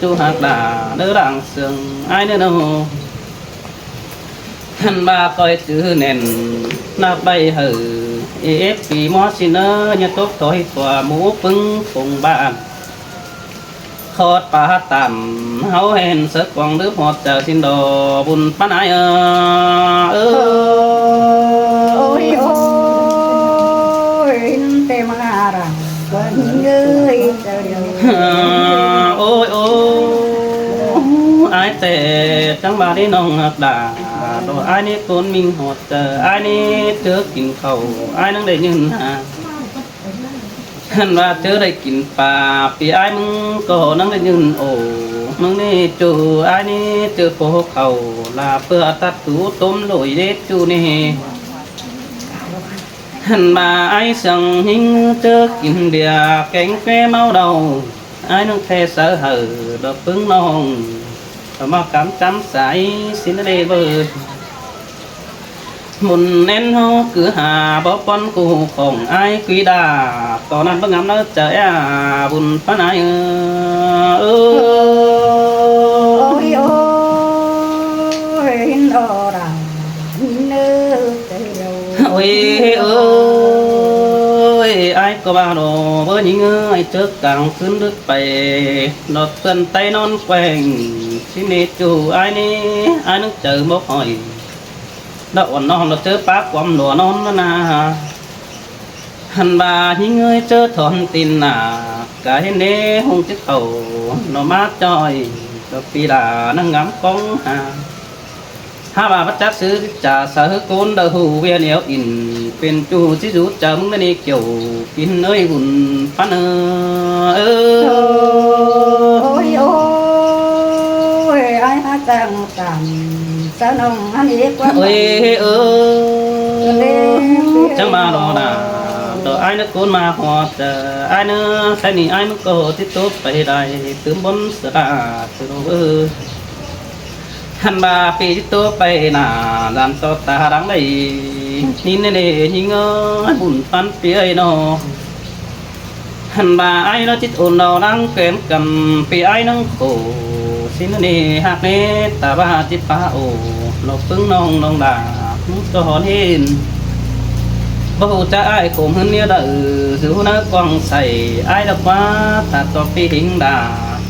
ຈູຮັກດາເນີ ລ່າງເຊື່ອງອ້າຍເນີເນາະ. ຫັ້ນວ່າກອຍຈື່ແໜ້ນ ນັບໄວ້ເຮີ ເອເອັຟ ປີມໍຊິເນີ ຢ່າຕົກຖອຍກວ່າໝູ່ປຶງປົງບ້ານ ຂອດປາຕາມ ເຮົາແຫ່ນເສີກວາງລືມຮອດຈາກສິນດໍ ບຸນປານອາຍເອີ. ໂອ້ຍ ໂອ້ຍ ເຕມາລາ ກວາງຍິງເອີຍ ເຈົ້າດຽວ ໂອ້ຍ ໂອ້ຍ ອາຍແຕ່ຈັ່ງວ່າໄດ້ນ້ອງຮັກດາ ດອກອາຍນີ້ຄົນມິງຮອດເຈີ ອາຍນີ້ເຈີກິນເຂົ້າ ອາຍນັ່ງໄດ້ຢືນຫາ ຫັ້ນວ່າເຈີໄດ້ກິນປາ ປີອາຍມຶງກໍນັ່ງໄດ້ຢືນໂອ ມຶງນີ້ຈູ ອາຍນີ້ເຈີໂປເຂົ້າ ລາເພື່ອຕັດຕູຕົ້ມໂລຍເດຈູນີ້. ຫັ້ນວ່າອາຍສັງຫິງເຈີກິນເບຍ ແກງແກ້ເມົາເຫຼົ້າ ອາຍນັ່ງແທ້ເສີເຮີ ດອກປຶງນ້ອງ ກະມາກຳຈຳສາຍ ສິນເດເບີ ບຸນແໜ້ນເຮົາຄືຫາບໍ່ປ່ອນຄູ່ຂອງອ້າຍກຸຍດາ ຕອນນັ້ນບໍ່ງາມເນີຈະແອບຸນປານອາຍເອີ. ໂອ້ຍ ໂອ້ຍ ໂອ້ຍ ເອີ ໂອ້ຍ ເອີຍ ອ້າຍກໍວ່າດອກ ເບີຍິງເອີຍ ເຈີກາງຄືນດຶກໄປ ດອກເພື່ອນໄຕ້ນອນແກວ່ງ ຊິເນຈູອ້າຍນີ້ ອ້າຍນຶງເຈີບໍ່ຄ່ອຍ ດອກອ່ອນນ້ອງ ດອກເຈີປາກຄວາມຫຼວນອນນາ. ຫັ້ນວ່າຍິງເອີຍ ເຈີຖອນຕີນໜ້າ ກະເຫັນເດຫົງຈິກເຂົ້າ ໜໍ່ມາຈ່ອຍ ດອກປີດານັ່ງງາມກອງຫາ ຫາວ່າບໍ່ຈັກຊື່ຈາສາເຮີໂກນ ດາຫູເວຍແນວອິນ ເປັນຈູຊິຈູຈາມຶງນະເນກຽວ ກິນເອີຍບຸນປັນເອີ. ໂອ້ຍ ໂອ້ຍ ອ້າຍຫາຈັ່ງ ຕາມສາວນ້ອງຫັ້ນອີກວ່າ ໂອ້ຍ ເອີຍ ຈັ່ງມາລໍນາ ດອກອ້າຍນະໂກນມາຮອດ ເອີ ອ້າຍເນີ ໃສນີ້ອ້າຍມັນກໍຕິດຕົວໄປໄດ້ ຕື່ມບົນສະຕາດ ເອີ ຫັ້ນວ່າປີຕິດຕົວໄປໜ້າ ດານຕໍ່ຕາດັງໄດ້ ນີ້ແນ່ໆ ຍິງເອີຍ ບຸນປັນປີເອີຍນໍ. ຫັ້ນວ່າອ້າຍລະຈິດໂອນເອົານາງແກນກັນ ປີອ້າຍນາງໂຄ ຊິນະເນຮັກເນຕາວ່າຈິດປາໂອ ລອກເບິ່ງນ້ອງນ້ອງດາ ກໍຮອນເຫັນ ບໍ່ຮູ້ຈັກອ້າຍໂຄມເຮືອນເນຍດາ ເອີ ສູ່ນາກວ້າງໃສ ອ້າຍລະວ່າ ຖ້າຕໍ່ປີຫິງດາ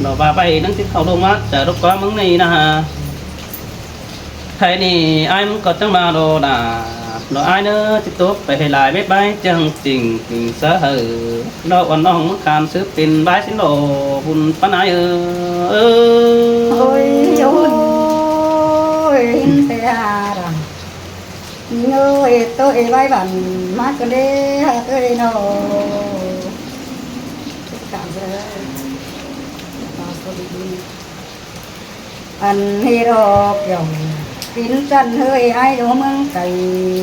ລອວ່າໄປນາງຊິເຂົ້າລົງມາຈາລຸກກວ່າເມືອງນີ້ນາ. ໄທນີ້ອ້າຍມັນກໍຈັ່ງມາລໍນາ ລໍອ້າຍເນີ ຊິຕົບໄປໃຫ້ຫຼາຍເມັດໄມ້ຈັ່ງຈິງ ຈິງສະເຫີ ລໍອ່ອນນ້ອງມັນຂານສືບເປັນບາຍສິນລໍບຸນປານອາຍເອີ. ໂອ້ຍ ໂອ້ຍ ເຫັນແຕ່ອາດຳ ເອີຍ ໂຕເອໄວ້ບັນ ມາກັນເດ້ ເອີຍນໍ. ອັນເຮດອອກຢອງ ປິ່ນຈັນເຮີຍ ອ້າຍໂອເມືອງໄກ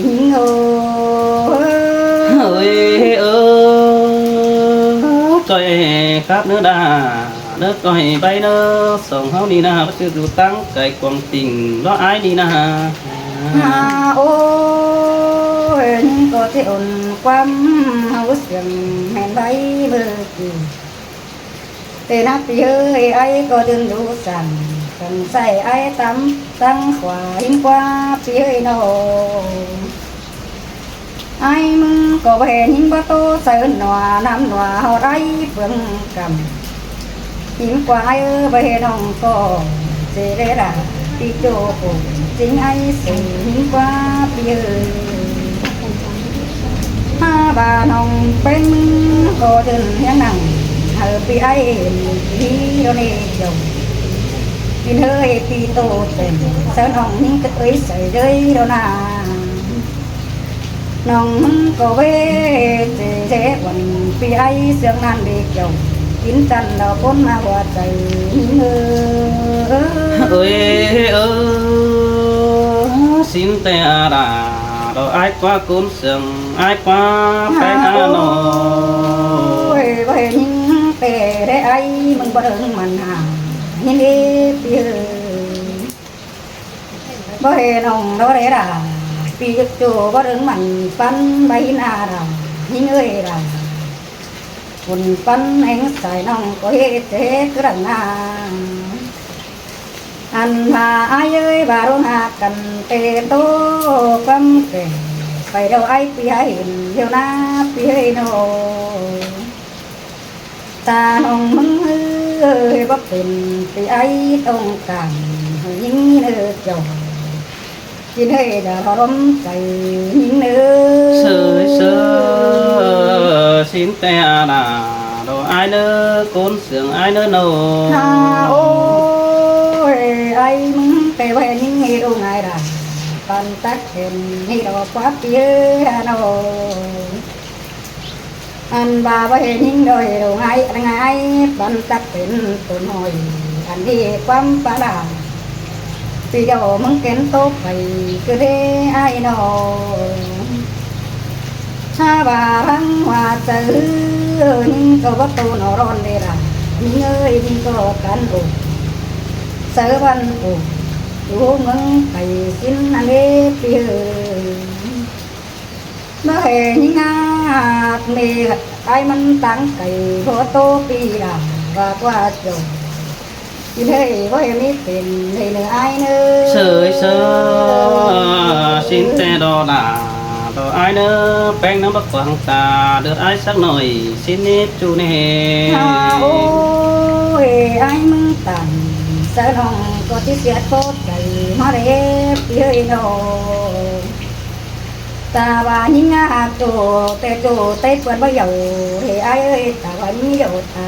ຍິງເອີຍ ເອີຍ ເອີ ກ້ອຍຄັບເນີດາ ເນີກ້ອຍໄປເນີ ສອງເຮົານີ້ນາ ບໍ່ຈື່ຢູ່ຕັ້ງໄກກວາງຕິ່ງ ເນາະອ້າຍນີ້ນາ. ຫາ ໂອ້ຍ ຍິງກໍຊິອົນຄວາມເຮົາສຽງແມ່ນໄວເບີກີ ເຕນະປີເຮີຍ ອ້າຍກໍຢືນຢູ່ສັນ ສັນໃສ່ອ້າຍຕຳຕັ້ງຂວາ ຫິງກວ່າປີເຮີຍນ້ອງ ອ້າຍມຶງກໍບໍ່ເຫັນຫິງບໍ່ໂຕ ໃສ່ໜວານ້ຳໜວາເຮົາໄດ້ເບິ່ງກຳ ຫິງກວ່າອ້າຍເອີ ບໍ່ເຫັນນ້ອງກໍເຈເລລາ ປີໂຈໂກ ຈິງອ້າຍເສ ຫິງກວ່າປີເຮີຍ ຫາວ່ານ້ອງເປັນກໍເດີນຮຽງນັ່ງ ເຮີປີອ້າຍເຫັນ ປີໂດເນຈົງ ກິນເຮີຍປີໂຕເຕັມ ສາວນ້ອງຍິງກະເອີຍໃສ່ເດີຍໂດນາ. ນ້ອງມັນກໍເວເຈເຈວັນ ປີໄອເຊື່ອງນັ້ນດີເຈົ້າ ກິນຈັນດອກຄົນມາຫົວໃຈເອີ ເອີຍເອີ ຊິນແຕ່ອາດາ ດອກອາຍກວ່າໂກນເຊື່ອງ ອາຍກວ່າແປງອາໂນ ໂອ້ຍ ບໍ່ເຫັນຍິງແຕ່ໄດ້ອາຍ ມຶງບໍ່ເຖິງມັນຫາ ຍິນເອປີເອີຍ. ບໍ່ເຫັນອົງໂດເຣດາ ປີຈຸກຈູບໍ່ເຖິງມັນປັນໃບໜ້າດາ ຍິງເອີຍດາ ບຸນປັນແຫ່ງສາຍນ້ອງກໍເຮັດເຮັດກະນາ ອັນວ່າອາຍເອີຍວ່າລົງຫາກັນເຕໂຕຄວາມແກ່ ໄປດຽວອາຍປີໃຫ້ເຫັນດຽວໜ້າປີເອີຍໂນ. ຕານ້ອງມຶງເອີຍບໍ່ເປັນ ທີ່ອ້າຍຕ້ອງການໃຫ້ຍິງເນີເຈົ້າ ກິນເອີຍຢ່າລະລົມໃຈຍິງເນີ ເຊີຍເຊີຍ ຊິນແຕ່ອາດາ ດອກອາຍເນີ ໂກນເຊື່ອງອາຍເນີໂນ ຫາໂອ້ຍ ອ້າຍມຶງແຕ່ວ່າຍິງເອີຍໂອງອາຍດາ ປັນຕັກເຫັນນີ້ດອກຄວາມເປີຍໂນ. ອັນວ່າບໍ່ເຫັນຍິງໂດຍໂດງອ້າຍລະງ່າຍ ປັນຈັກເປັນຕົວນ້ອຍ ອັນດີຄວາມປາລາ ປີດຽວມຶງເປັນໂຕໄປຄືເດອ້າຍນ້ອງ ຖ້າວ່າທັງວ່າເຈີຍິງກໍບໍ່ໂຕນອນເດລາ ຍິງເອີຍຍິງກໍກັນໂອ ເຊີວັນໂອ ຢູ່ເມືອງໄກສິນອັນເດປີເອີຍ. ບໍ່ເຫັນຍິງຫາກເມ ອ້າຍມັນຕ່າງໄກ ບໍ່ໂຕປີດາ ວ່າກວ່າເຈົ້າ ຊິເລີຍບໍ່ເຫັນມີເປັນເລີຍເນີອ້າຍເນີ ເຊີຍເຊີຍ ຊິນແຕ່ດອລາ ດອກອ້າຍເນີ ແປ້ງນ້ຳບັກຂວາງຕາ ເລືອດອ້າຍສັກໜ້ອຍ ຊິນິບຈູແນ່ ຫາໂອ້ຍ ອ້າຍມຶງຕັນ ສາວນ້ອງກໍຊິເສຍໂຕໃຈ ມາເລບເອີຍນ້ອງ. ຕາວ່າຍິງຫາກໂຕ ແຕ່ໂຕໄຕ້ເປື້ອນບໍ່ເຍົາ ເຮອ້າຍເອີຍ ຕາວ່າຍິງເຍົາຕາ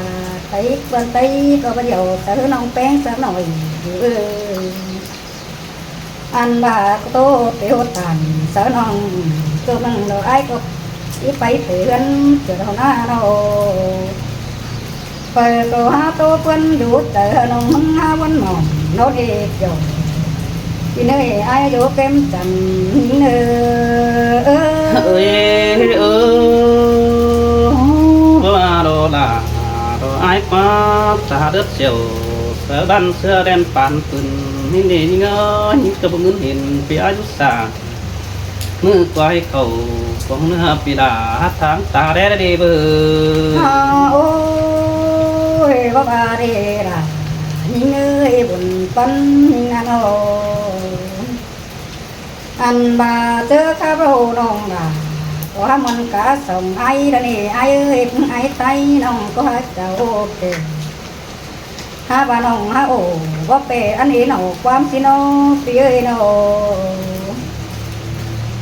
ໄຕ້ເປື້ອນໄຕ້ກໍບໍ່ເຍົາ ສາວນ້ອງແປ້ງສາວນ້ອຍຢູ່ເອີຍ ອັນວ່າໂຕເຕີຕານ ສາວນ້ອງໂຕເມືອງດອກອ້າຍກໍຊິໄປເຕືອນເຈົ້າເທົ່ານັ້ນເນາະ. ເປີດໂຕຫາໂຕເພິ່ນຢູ່ເຕີ ນ້ອງມຶງຫາວັນໝອນໂນດເອກຢອງ ອີເນີຍອາຍຢູ່ເຕັມຈັນເນີ ເອີຍເອີຍ ລາໂດລາໂດອາຍປາດຕາເລືອດສຽວ ເສືອດັນເສືອແດນປານປືນ ນີ້ນີ້ເງີຍ ນີ້ກໍບໍ່ເງິນເຫັນ ເປອາຍຸສາ ມື້ກວາຍເຂົ້າຂອງເນື້ອປີດາ ທາງຕາແດດດີເບີ ຫາໂອ້ຍ ບໍ່ບາເດລາ ຍິງເອີຍບຸນປັນຍິງນະນ້ອງ ອັນບາເຈີຄາເບົານ້ອງດາ ກໍຫາມັນກະສອງໄອດະນີ້ ໄອເອີຍ ໄອໄຕນ້ອງກໍຫາເຈົ້າເປັນ ຫາວ່ານ້ອງຫາໂອ ບໍ່ເປອັນນີ້ເນາະ ຄວາມຊິເນາະ ປີເອີຍເນາະ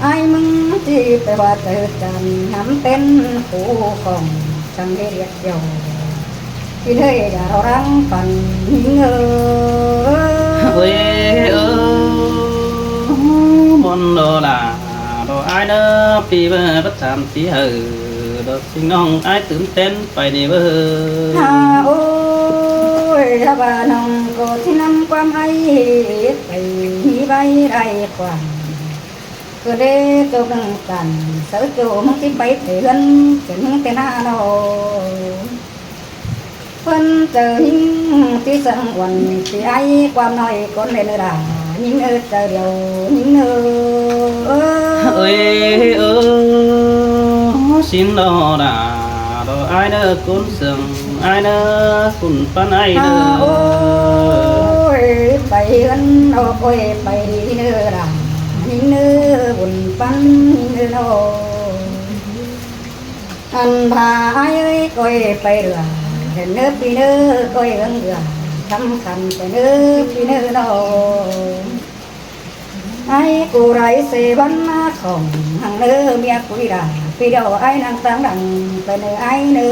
ອ້າຍມຶງຊິໄປວ່າເຈີກັນ ຫຳເປັນຄູ່ຂອງ ສັງເດດຽດຢອ ປີເອີຍຢ່າເອົາລັງປັນເອີຍ ໂອ້ຍເອີຍ ມອນໂດລາ ດອກອ້າຍເນີ ປີເບີ ປະຈຳປີເຮີ ດອກ ຊິງນ້ອງອ້າຍຕື່ນເຕັ້ນໄປນີ້ເບີ ຫາໂອ້ຍ ຖ້າວ່ານ້ອງກໍຊິນຳຄວາມໄອໄປມີໄວ້ໄດ້ຄວາມ ກໍເດຈົບໜຶ່ງກັນ ເຊີໂຈ ມຶງຊິໄປແຕ່ເຮືອນ ເປັນເຮືອນແຕ່ໜ້ານ້ອງ ເພິ່ນເຈີຍິງທີ່ສັງວັນ ຊິໄອຄວາມນ້ອຍກ່ອນເລີຍເນີລາ ຍິງເອີເຈົ້າດຽວ ຍິງເອີ ເອີຍເອີ ຊິນດອດາ ດອກອ້າຍເນີ ກຸນເຊິ່ງອ້າຍເນີ ບຸນປັນອ້າຍເນີ ໂອ້ຍ ໄປເຮືອນອອກໂອ້ຍ ໄປດີເນີລາ ຍິງເນີ ບຸນປັນຍິງເນີນ້ອງ. ອັນພາອ້າຍເອີຍ ກ້ອຍໄປເຮືອ ເດີນເນີປີເນີ ກ້ອຍເຮືອງເຮືອ ສຳຄັນໄປເນີປີເນີນ້ອງ ອ້າຍກູໄລເຊວັນນາຂອງ ຫັງເນີເມຍກຸຍດາ ປີດຽວອ້າຍນາງຕາງດັງ ໄປເນີອ້າຍເນີ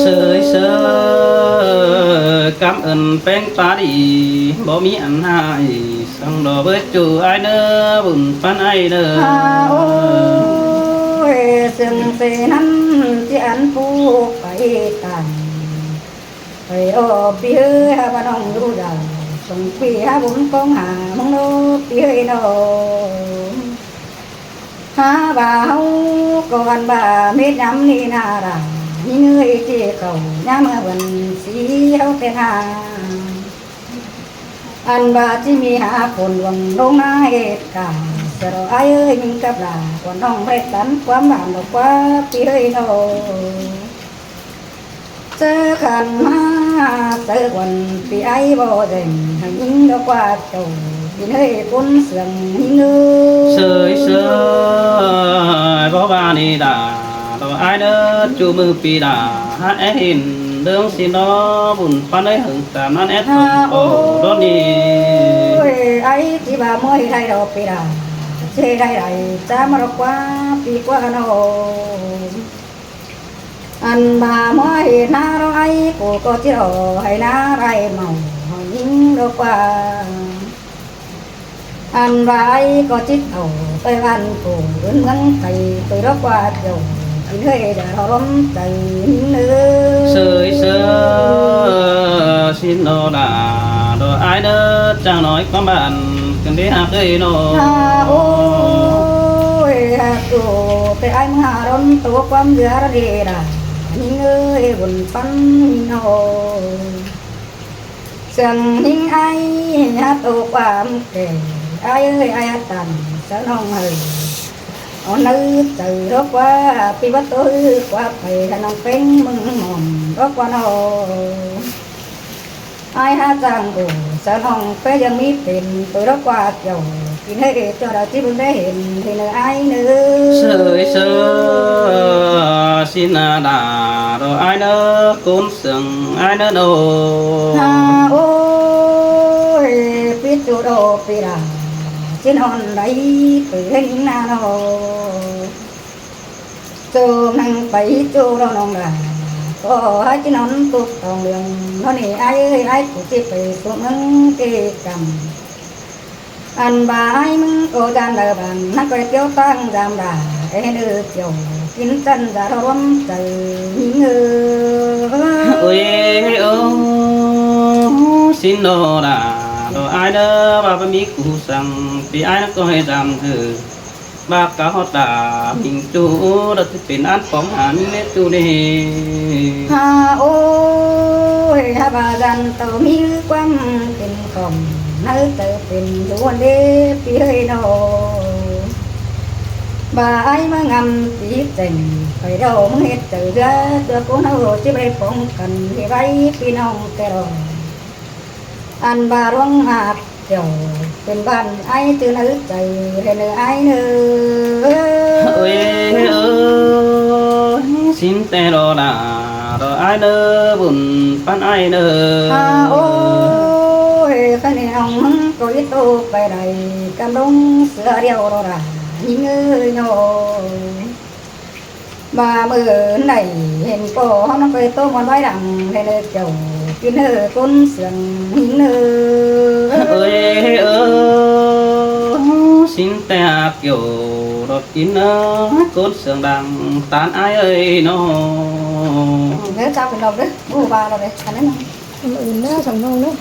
ເຊີຍເຊີຍ ກຳເອີ້ນແປ້ງຕາດີ ບໍ່ມີອັນຫາຍ ສັງດອກເບີຈູອ້າຍເນີ ບຸນປັນອ້າຍເນີ ຫາໂອ້ ເຊິ່ງເສນັ້ນທີ່ອັນຜູ້ໄປຕາມ ໄປອອກປີເອີຍ ຫາວ່ານ້ອງຢູ່ດາວ ສົ່ງປີຫາບຸນກອງຫາມົງໂນປີເອີຍນ້ອງ ຫາວ່າເຮົາກໍອັນວ່າເມັດຍາມນີ້ນາລາ ມີເງີຍທີ່ເຂົ້າຍາມເຮືອນສີເຮົາແຕ່ນາ ອັນວ່າຊິມີຫາຄົນຫວັງລົງນາເຮັດກາ ສະເລາະອ້າຍເອີຍ ຍິງກັບຫຼ້າ ກ່ອນນ້ອງບໍ່ໄດ້ຕັນຄວາມຫວານດອກວ່າປີເອີຍນ້ອງ ເຈີກັນມາເຈີກ່ອນປີອ້າຍບໍ່ແຈ້ງ ໃຫ້ຍິງດອກວ່າເຈົ້າ ບິນເອີຍຄົນເຊື່ອງຍິງເອີຍ ເຊີຍເຊີຍ ບໍ່ວ່ານີ້ດາ ດອກອ້າຍເດີ ຈູມືປີດາ ຫາແອເຫັນເລື່ອງຊິນອ ບຸນປັນໄດ້ເຖິງຕາມນັ້ນແອດ ຫາ ໂອ້ ໂດນນີ້ ໂອ້ຍ ອ້າຍຊິວ່າບໍ່ເຮັດໄດ້ດອກປີດາ ຊິເຮັດໄດ້ໃດ ຈາມາດອກກວ່າປີກວ່ານ້ອງ ອັນວ່າໝໍເຮັດນາເນາະ ອ້າຍກູກໍຊິເອົາໃຫ້ນາໄດ້ເມົາ ໃຫ້ຍິງດອກວ່າ ອັນວ່າອ້າຍກໍຊິເອົາໄປບ້ານໂກ ເອີ້ນເມືອງໄກ ໂຕດອກວ່າເຈົ້າ ກິນເຮີຍຢ່າເຮົາລ້ອມໃຈຍິງເອີຍ ເຊີຍເຊີຍ ຊິນອດາ ດອກອ້າຍເດີ ຈັ່ງໜ້ອຍຄວາມບ້ານ ກັນເດຫາເອີຍນ້ອງ ຫາ ໂອ້ຍ ຫາໂຕ ແຕ່ອ້າຍມາຮ້ອນໂຕຄວາມເຫຼືອເດດາ ຍິງເອີຍ ບຸນປັນຍິງເຮົາ ເຊື່ອງຍິງອ້າຍ ຫາໂຕຄວາມແກ່ ອ້າຍເອີຍ ອ້າຍຕັນ ສາວນ້ອງເອີຍ ເອົາໃນໃຈດອກວ່າ ປີວ່າໂຕຄືກວ່າໄປ ຖ້ານ້ອງເປັນມຶງໝອມດອກວ່ານ້ອງ ອ້າຍຫາຈ້າງໂອ ສາວນ້ອງເປຍັງມີເປັນ ໂຕດອກວ່າເຈົ້າ ກິນໃຫ້ເອເຈົ້າດາວທີ່ເບິ່ງໄດ້ເຫັນ ເຫັນເນີອ້າຍເນີ ເຊີຍເຊີຍ ຊິນາດາ ດອກອ້າຍເນີ ຄົນເຊື່ອງອ້າຍເນີໂນ ຫາ ໂອ້ຍ ປິດຈູດອກປີດາ ຊິນອນໄດ້ເປັນນາໂນ ໂຈມນັ່ງໄປໂຈລະນ້ອງດາ ຂໍໃຫ້ຈິນອນຕຸກຕອງເລື່ອງ ເທົ່ານີ້ອ້າຍເອີຍ ອ້າຍກູຊິໄປສູ່ເມືອງເກກຳ ອັນວ່າອ້າຍມຶງກໍຈານດາບາງ ນັກໄປທ່ຽວຕັ້ງຍາມດາ ເອເດີທ່ຽວກິນຈັນດາລວມໃຈຍິງເອີຍ ໂອ້ຍ ໂອ້ ຊິນໂນດາ ດອກອ້າຍເດີ ວ່າບໍ່ມີກູສັ່ງ ປີອ້າຍນັ້ນກໍໃຫ້ດຳເດີ ບາກກະຮອດຕາ ມີງຈູ ລະຊິເປັນອັນປອງຫາມີເນຕູເນ ຫາ ໂອ້ຍ ຫາບາຈັນໂຕມີຄວາມເປັນຂອງ ໃນໃຈເປັນຢູ່ເດ ປີເອີຍນ້ອງ ບາອ້າຍມາງຳຕີແຈ້ງ ໄປເດົາເຮັດໃຈເຫຼືອ ຕົວກູເຮົາຊິໄດ້ປ້ອງກັນໃຫ້ໄວ ພີ່ນ້ອງແຕ່ລອງ ອັນວ່າຫຼວງຫາກແກ້ວ ເປັນບ້ານອ້າຍຈື່ໃນໃຈແທ້ເນີອ້າຍເນີ ໂອ້ຍ ເອີຍ ຊິນແຕ່ລໍລາ ລໍອ້າຍເນີ ບຸນປັນອ້າຍເນີ ຫາ ໂອ້ຍ ຄະແນນອງມັນກໍອີໂຕໄປໄດ້ ກຳລົງເສືອດຽວລໍລາ ຍິງເອີຍນ້ອງ ມາເມີໃດເຫັນກໍເຮົານຳໄປໂຕມ່ວນໄວ້ດັງແທ້ເນີເຈົ້າ ກິນເຮີກົ້ນເຊື່ອງຫິງເນີ ເອີຍເອີ ຊິນແຕ່ອາກໂຢດອກກິນເນີ ກົ້ນເຊື່ອງດັງຕານອ້າຍເອີຍນ້ອງ ເດີເຈົ້າເປັນດອກເດີ ບໍ່ວ່າລະເດ້ ອັນນັ້ນນະ ມື້ອື່ນເດີສອງນ້ອງເດີ.